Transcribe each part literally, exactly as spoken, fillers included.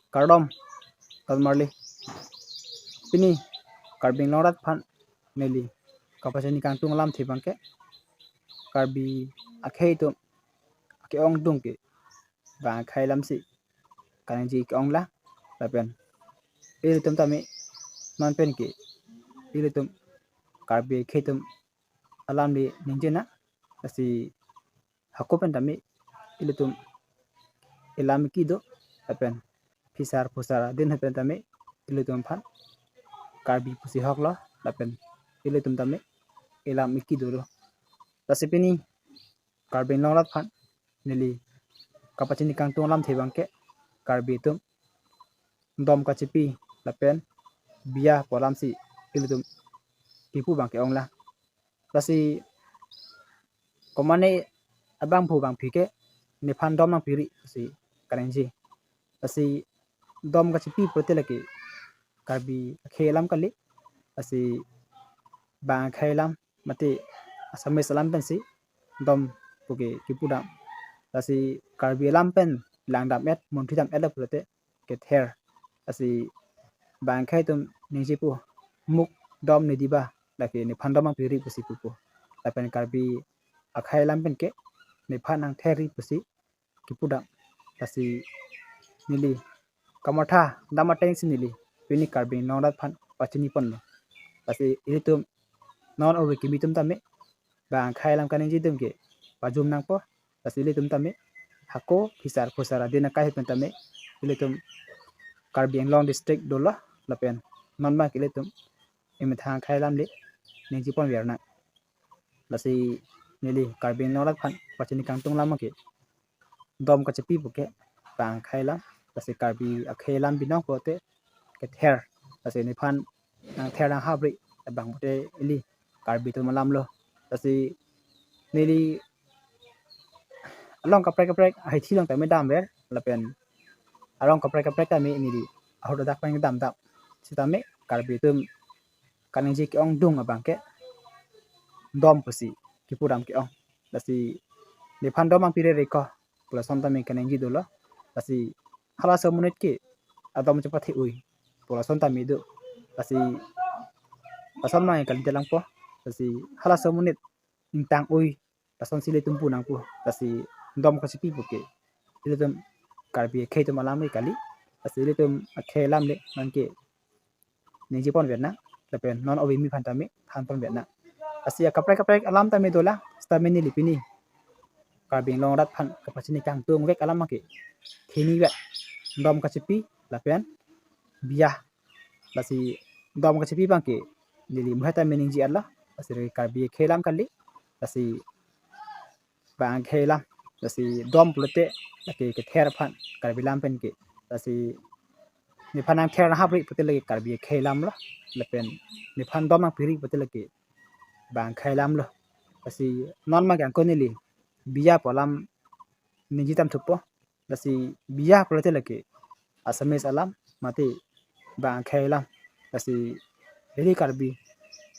Kardom, kardom marli. Pini Karbi Anglong arat aphan neli kapachini kangtung alamthe abangke Karbi akhei atum ake-ongdung ke bang akhei alamsi kaningje ke-ong lang, lapen ilitum tame non pen ke ilitum Karbi akhei atum alam le ningje nang, lasi hako pen tame ilitum elam eki do, lapen phisar phusar adin pen tame ilitum aphan Karbi pusi hoklo, lapen ilitum tame elam eki dolo. Lasi pini Karbi Anglong arat aphan neli kapachini kangtung alamthe abangke Karbi atum dom kachipi lapen biya pu alamsi ilitum kipu abangke ong lang. Lasi komane abangphu bangphi ke nephan dom nangpiri pusi kaningje. Lasi dom kachipi pulote lake Karbi akhei alam kali. Lasi bang akhei alam mate Assamese alam pensi dom puke kipudam. Lasi Karbi alam pen langdam-et, munthidam-et lo pulote kether. Lasi bang akhei atum ningjepo, muk dom nidi ba, lake nephan dom nangpiri pusi pupo. Lapen Karbi akhei alam pen ke nephan nangtherri pusi kipudam. Lasi neli kamatha dam atengsi neli pini Karbi Anglong arat aphan pachini ponlo. Lasi ilitum non ove kimi atum tame bang akhei alam kaningje atum ke pajum nangpo. Lasi ilitum tame hako phisar phusar adin akai pen tame ilitum Karbi Anglong district dolo, lapen non abangke ilitum emethang akhei alam le ningje ponver nang. Lasi neli Karbi Anglong arat aphan pachini kangtung alam ke dom kachipi puke bang akhei alam, lasi Karbi akhei alam binong pulote kether. Lasi nephan nangther nanghapri abang pulote ili Karbi atum alam lo. Lasi neli along kaprek kaprek ahaithi along tame damver, lapen along kaprek kaprek tame neli ahut adak pen damdam. Sitame Karbi atum kaningje ke-ongdung abangke dom pusi kipudam ke-ong. Lasi nephan dom nangpirere ko pu lason tame kaningje dolo. Lasi halaso amonit ke adom chepathe-ui pu lason tame do. Lasi lason abang kalidet langpo. Lasi halaso amonit ingtang-ui lasonsi ilitum pu nangpo. Lasi dom kachipi puke ilitum Karbi akhei atum alam le kali. Lasi ilitum akhei alam le nonke ningje ponver nang, lapen non ove kimi aphan tame than ponver nang. Lasi akaprek kaprek alam tame dolang, sitame neli pini Karbi Anglong arat aphan kapachini kangtung vek alam ke thini vek, dom kachipi lapen biya. Lasi dom kachipi abangke neli muhai tame ningje-et lo. Lasi Karbi akhei alam kali. Lasi bang akhei alam. Lasi dom pulote lake kether aphan Karbi alam pen ke. Lasi nephan nangther nanghapri pulote lake Karbi akhei alam lo. Lapen nephan dom nangpiri pulote lake bang akhei alam lo. Lasi non abangke angko neli biya pu alam ningje tam thupo. Lasi biya pulote lake Assamese alam mate bang akhei alam. Lasi ili Karbi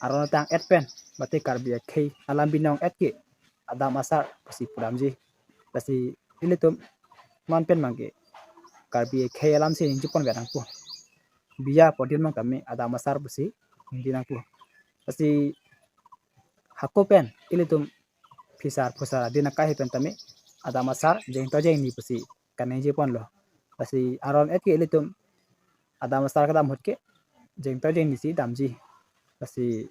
aron atang-et pen mate Karbi akhei alam binong-et ke adam asar pusi pudamji. Lasi ilitum non pen abangke Karbi akhei alamsi ningje ponver nangpo. Biya pu adin abang tame adam asar pusi ningje nangpo. Lasi hako pen ilitum phisar phusar adin akai pen tame adam asar jengto jengni pusi kaningje ponlo. Lasi aron-et ke ilitum adam asar kedam ahut ke jengto jengni si damji. Lasi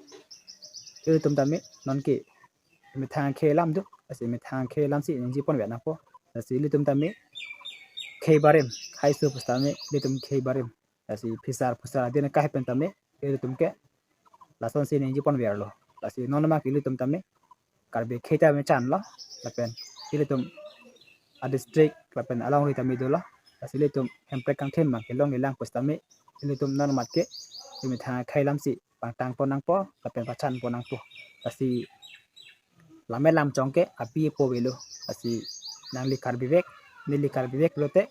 ilitum tame nonke methang akhei alam do. Lasi methang akhei alamsi ningje ponver nangpo. Lasi ilitum tame khei barim, haiso pusi tame ilitum khei barim. Lasi phisar phusar adin akai pen tame ilitum ke lasonsi ningje ponverlo. Lasi non abangke ilitum tame Karbi akhei tame chanlo, lapen ilitum adistrict lapen alongri tame dolo. Lasi ilitum hemprek kangthim abangke longlelang pusitame ilitum non amat ke emethang akhei alamsi pangtang pon nangpo lapen pachan pon nangpo. Lasi lammet lamchong ke api apo avelo. Lasi nangli Karbi vek, neli Karbi vek pulote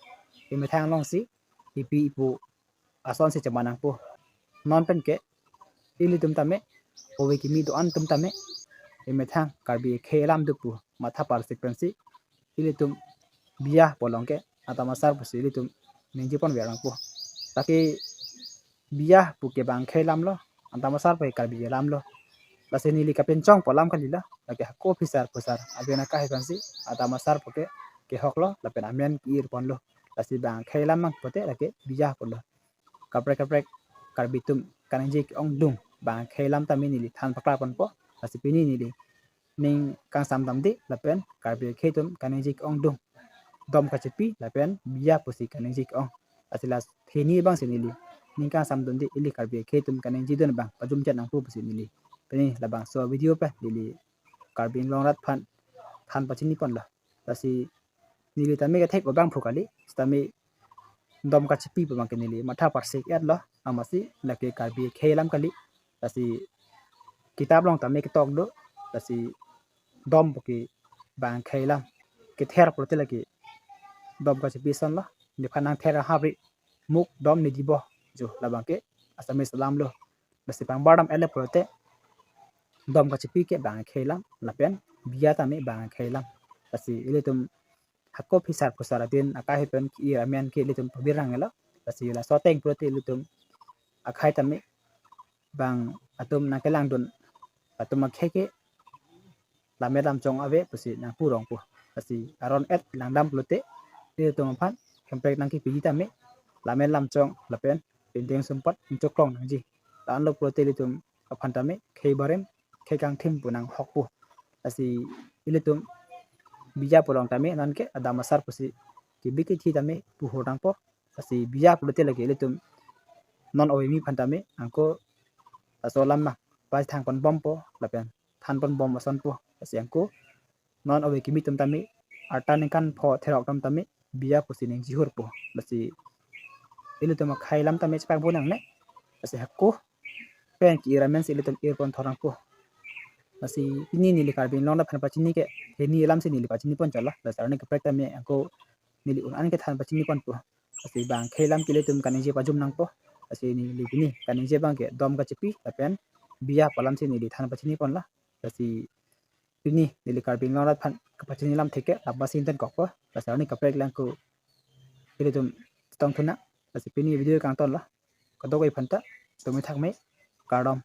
emethang alongsi ipi ipo asonsi chema nangpo. Non pen ke ilitum tame ove kimi do-an atum tame emethang Karbi akhei alam do pu matha parsik pensi ilitum biya pu along ke adam asar pusi ilitum ningje pon ver nangpo. Lake biya pu ke bang akhei alam lo, Adam asar pu ke Karbi alam lo. Lasi neli kapenchong pu alam kalilo, lake hako phisar phusar aben akai aphansi Adam asar pu ke kehok lo, lapen amen ke-ir pon lo. Lasi bang akhei alam mang pote lake biya pulo. Kaprek kaprek Karbi atum kaningje ke-ong dung bang akhei alam tame neli than paklar ponpo. Lasi pini neli ning kangsam damde lapen Karbi akhei atum kaningje ke-ong dung, dom kachepi lapen biya pusi kaningje ke-ong. Lasi la hini abangsi neli ning kangsam dunde, ili Karbi akhei atum kaningje dun abang pajumchet nangpo pusi neli pini labangso video pen neli Karbi Anglong arat aphan than pachini ponlo. Lasi neli tame kethek abang phu kali, sitame dom kachepi pu abang ke neli matha parsik-et lo, amatsi lake Karbi akhei alam kali. Lasi kitap along tame ketok do, lasi dom pu ke bang akhei alam, kether pulote lake dom kachepi ason lo. Nephan nangther ahap ri, muk dom ne dibo, jo labang ke Assamese alam lo. Lasi pangbar dam-et le pulote dom kachepi ke bang akhei alam, lapen biya tame bang akhei alam. Lasi ilitum hako phisar phusar adin akai pen ke-ir amen ke ilitum pabirang lo. Lasi laso ateng pulote ilitum akhei tame bang atum nangkelangdun atum akhei ke lammet lamchong ave pusi nangpu rongpo. Lasi aron-et langdam pulote ilitum aphan hemprek nangkepi tame lammet lamchong lapen pindeng sumpot nchoklong nangji. La-anlo pulote ilitum aphan tame khei barim khei kangthim pu nanghokpo. Lasi ilitum biya pu along tame nonke Adam asar pusi kebi kethe tame puhur nangpo. Lasi biya pulote lake ilitum non ove kimi aphan tame anke laso alam ma pachethang pon bompo lapen than pon bom asonpo. Lasi anke non ove kimi atum tame arta ningkan pho therok atum tame biya pusi ningje hurpo. Lasi ilitum akhei alam tame chepangbo nangne. Lasi hako pen ke-ir amensi ilitum ir pon thor nangpo. Lasi pini neli Karbi Anglong arat aphan pachini ke hini alamsi neli pachini pon chotlo. Lasi arni kaprek tame anke neli un-an kethan pachini ponpo. Lasi bang akhei alam ke ilitum kaningje pajum nangpo. Lasi neli pini kaningje abang ke dom kachepi lapen biya pu alamsi neli than pachini ponlo. Lasi pini neli Karbi Anglong arat aphan kapachini alam thek ke labangsi ington kokpo. Lasi arni kaprek le anke ilitum chetong thu nang. Lasi pini video kangtonlo. Kadokave aphanta tumi thakme, kardom.